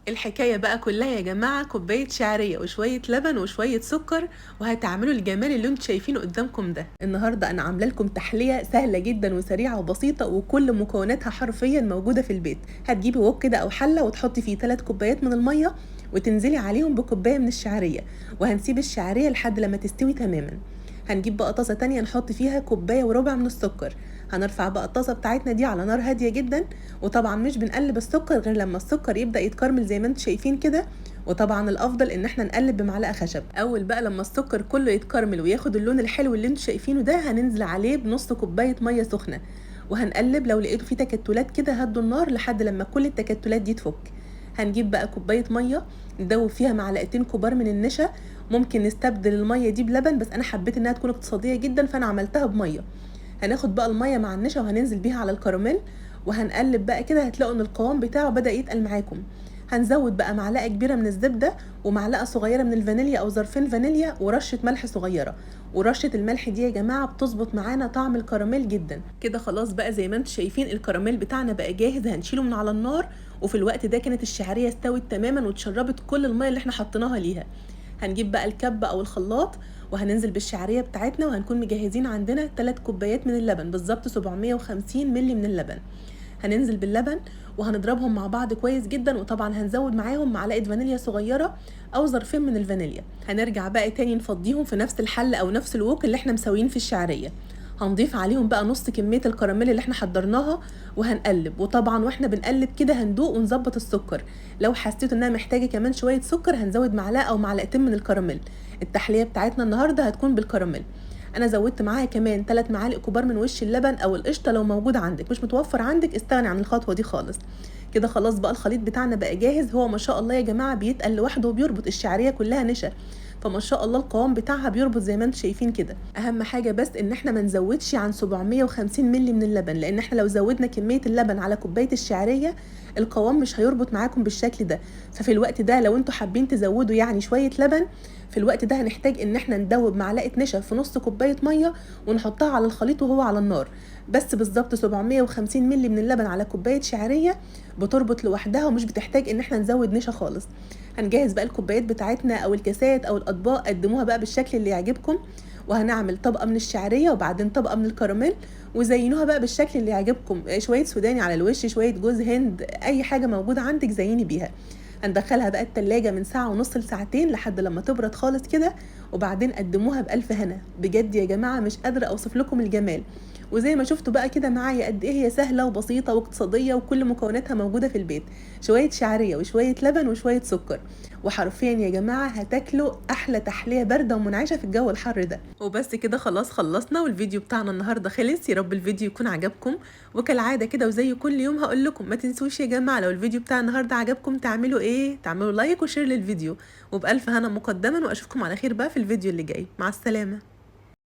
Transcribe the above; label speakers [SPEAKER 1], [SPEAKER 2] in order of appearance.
[SPEAKER 1] الحكاية بقى كلها يا جماعة كوباية شعرية وشوية لبن وشوية سكر، وهتعملوا الجمال اللي انتوا شايفينه قدامكم ده. النهاردة انا عاملة لكم تحلية سهلة جدا وسريعة وبسيطة، وكل مكوناتها حرفيا موجودة في البيت. هتجيبي وok كده او حلة وتحطي فيه 3 كوبايات من المية، وتنزلي عليهم بكوباية من الشعرية، وهنسيب الشعرية لحد لما تستوي تماما. هنجيب بقى طاسة تانية نحط فيها كوباية وربع من السكر. هنرفع بقى الطاسة بتاعتنا دي على نار هادية جدا، وطبعا مش بنقلب السكر غير لما السكر يبدأ يتكرمل زي ما انتم شايفين كده، وطبعا الافضل ان احنا نقلب بمعلقة خشب. اول بقى لما السكر كله يتكرمل وياخد اللون الحلو اللي انتم شايفينه ده، هننزل عليه بنص كوباية مية سخنة، وهنقلب. لو لقيتوا فيه تكتلات كده هدوا النار لحد لما كل التكتلات دي تفك. هنجيب بقى كوباية مية ندوب فيها معلقتين كبار من النشا. ممكن نستبدل المية دي بلبن، بس انا حبيت انها تكون اقتصادية جدا فانا عملتها بمية. هناخد بقى المية مع النشا وهننزل بيها على الكراميل، وهنقلب بقى كده. هتلاقوا ان القوام بتاعه بدأ يتقل معاكم. هنزود بقى معلقة كبيرة من الزبدة ومعلقة صغيرة من الفانيليا او ظرفين فانيليا ورشة ملح صغيرة. ورشة الملح دي يا جماعة بتظبط معانا طعم الكراميل جدا. كده خلاص بقى زي ما انتم شايفين الكراميل بتاعنا بقى جاهز، هنشيله من على النار. وفي الوقت ده كانت الشعرية استوت تماما واتشربت كل المية اللي احنا حطيناها ليها. هنجيب بقى الكبة او الخلاط وهننزل بالشعرية بتاعتنا، وهنكون مجهزين عندنا 3 كوبايات من اللبن، بالظبط 750 ملي من اللبن. هننزل باللبن وهنضربهم مع بعض كويس جدا، وطبعا هنزود معاهم معلقة فانيليا صغيرة او ظرفين من الفانيليا. هنرجع بقى تاني نفضيهم في نفس الحلة او نفس الوك اللي احنا مسويين في الشعرية. هنضيف عليهم بقى نص كمية الكراميل اللي احنا حضرناها وهنقلب. وطبعا واحنا بنقلب كده هندوق ونظبط السكر. لو حسيتوا انها محتاجة كمان شوية سكر هنزود معلقة او معلقتين من الكراميل. التحلية بتاعتنا النهاردة هتكون بالكراميل. انا زودت معاها كمان 3 معالق كبار من وش اللبن او القشطة لو موجود عندك، مش متوفر عندك استغني عن الخطوة دي خالص. كده خلاص بقى الخليط بتاعنا بقى جاهز. هو ما شاء الله يا جماعة بيتقل لوحده وبيربط، الشعرية كلها نشا، فما شاء الله القوام بتاعها بيربط زي ما انتم شايفين كده. اهم حاجة بس ان احنا ما نزودش عن 750 ملي من اللبن، لان احنا لو زودنا كمية اللبن على كوباية الشعرية القوام مش هيربط معاكم بالشكل ده. ففي الوقت ده لو انتم حابين تزودوا شوية لبن، في الوقت ده هنحتاج ان احنا ندوب معلقة نشا في نص كوباية مية ونحطها على الخليط وهو على النار. بس بالظبط 750 ملي من اللبن على كوباية شعرية بتربط لوحدها ومش بتحتاج ان احنا نزود نشا خالص. هنجهز بقى الكوبايات بتاعتنا او الكاسات او الاطباق، قدموها بقى بالشكل اللي يعجبكم. وهنعمل طبقة من الشعرية وبعدين طبقة من الكراميل، وزينوها بقى بالشكل اللي يعجبكم، شوية سوداني على الوش، شوية جوز هند، اي حاجة موجودة عندك زيني بيها. هندخلها بقى التلاجة من ساعة ونص لساعتين لحد لما تبرد خالص كده، وبعدين قدموها بألف هنا. بجد يا جماعة مش قادرة أوصف لكم الجمال. وزي ما شفتوا بقى كده معايا قد إيه هي سهلة وبسيطة واقتصادية وكل مكوناتها موجودة في البيت، شوية شعرية وشوية لبن وشوية سكر، وحرفيا يا جماعة هتاكلوا أحلى تحلية باردة ومنعشة في الجو الحر ده. وبس كده خلاص خلصنا، والفيديو بتاعنا النهاردة خلص. يا رب الفيديو يكون عجبكم، وكالعادة كده وزي كل يوم هقول لكم ما تنسوش يا جماعة لو الفيديو بتاع النهاردة عجبكم تعملوا إيه؟ تعملوا like و share للفيديو، وبألف هنا مقدما، وأشوفكم على خير بقى في الفيديو اللي جاي. مع السلامة.